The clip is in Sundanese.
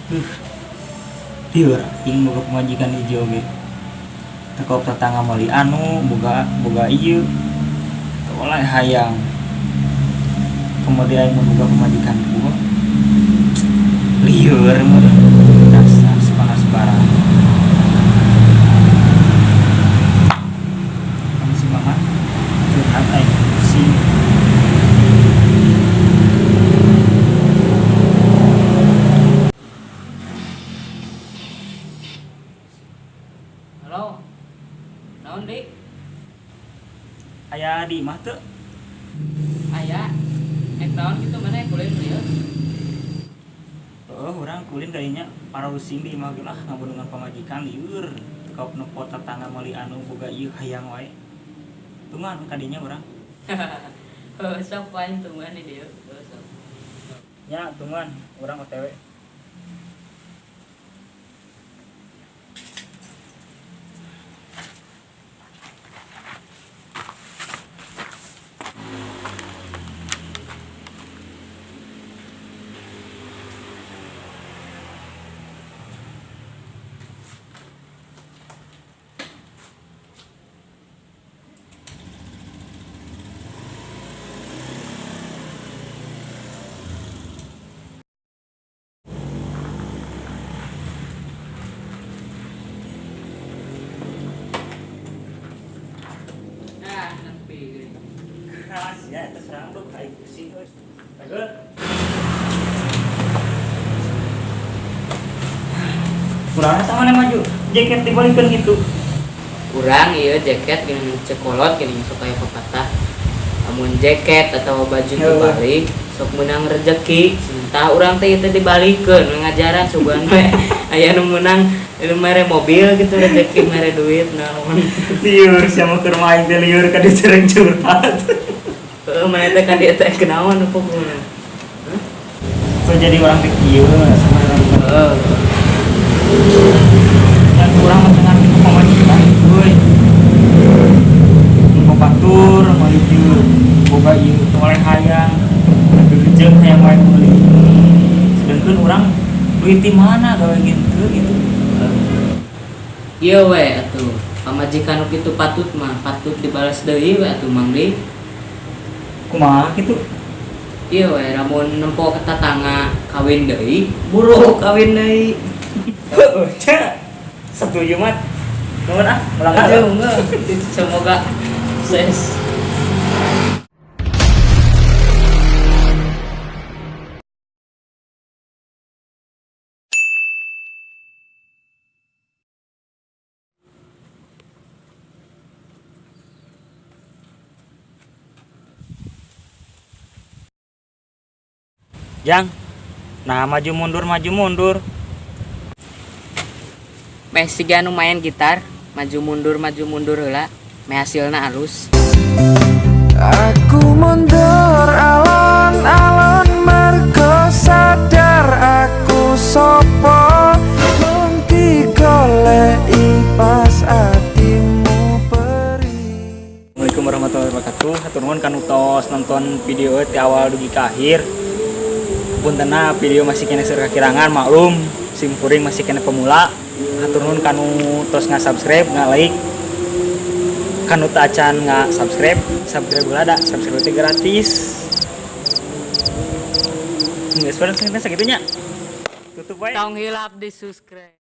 Lieur aing boga pamajikan hiji oge. Teu tetangga meuli anu boga boga ieu. Teu oleh hayang. Komo deui aing mun boga pamajikan dua. Lieur mah dasar panas barang. Kamu si mama curhat aing pusing. Halo. Naon, Dik? Aya di imah teu? Aya. Ek naon kitu mana kulin ieu? Heeh, urang kulin kayaknya parusing di imah ge lah ngabendungan pamajikan lieur. Teu kaop nempo tetangga meuli anu boga ieu hayang wae. Tungguan kadinya urang. Heuh, sok wae tungguan di dieu. Heuh, sok. Nya tungguan, urang OTW. Nah, nepi geuning. Keras ya, eta serang tuh aing pusing euy. Tegur. Kurang eta mana maju? Jaket dibalikeun gitu. Urang ieu jaket geuning cekolot geuning sok aya pepatah. Lamun jaket atau baju dibalik sok meunang rezeki. Tah urang teh ieu teh dibalikeun ngajaran sugan we. Aya nu meunang nu mere mobil gitu rezeki mere duit naon. Lieur sia mah keur mah aing teh lieur ka dieu sareng curhat. Heeh, mana teh kan dia teh kenaon pokokna. Hah? Kok jadi orang teh kieu sama orang Heeh. dan urang mah teu ngarti ku pamajikan euy. Nu batur meuli ieu boga ieu teu oleh hayang. Gegejeung hayang wae meuli. Sedengkeun urang duit di mana gawe gitu gitu. Ieu we atuh. Pamajikan nu kitu patut mah, patut dibalas deui we atuh Mang Dik. Kumaha kitu? Ieu we lamun nempo ke tatangga kawin deui, buru kawin deui. Heeh, nya. Setuju mat. Nuhun ah, ulang Aduh, enggak. Semoga sukses. Jang. Nah, maju mundur maju mundur. Meh siga nu main gitar, maju mundur heula, meh hasilna alus. Aku mundur alon-alon mergo sadar aku sopo mung digoleki pas atimu perih. Assalamualaikum warahmatullahi wabarakatuh. Hatur nuhun kanu tos nonton video ti awal dugi ka akhir. Puntenna video masih kena seueur kakirangan, maklum sim kuring masih kena pemula. Hatur nuhun kanu tos nga-subscribe, nga-like. Kanu teu acan nga-subscribe, subscribe heula da, subscribe teh gratis. Geus, sakitu nya. Tutup wae. Tong hilap di subscribe.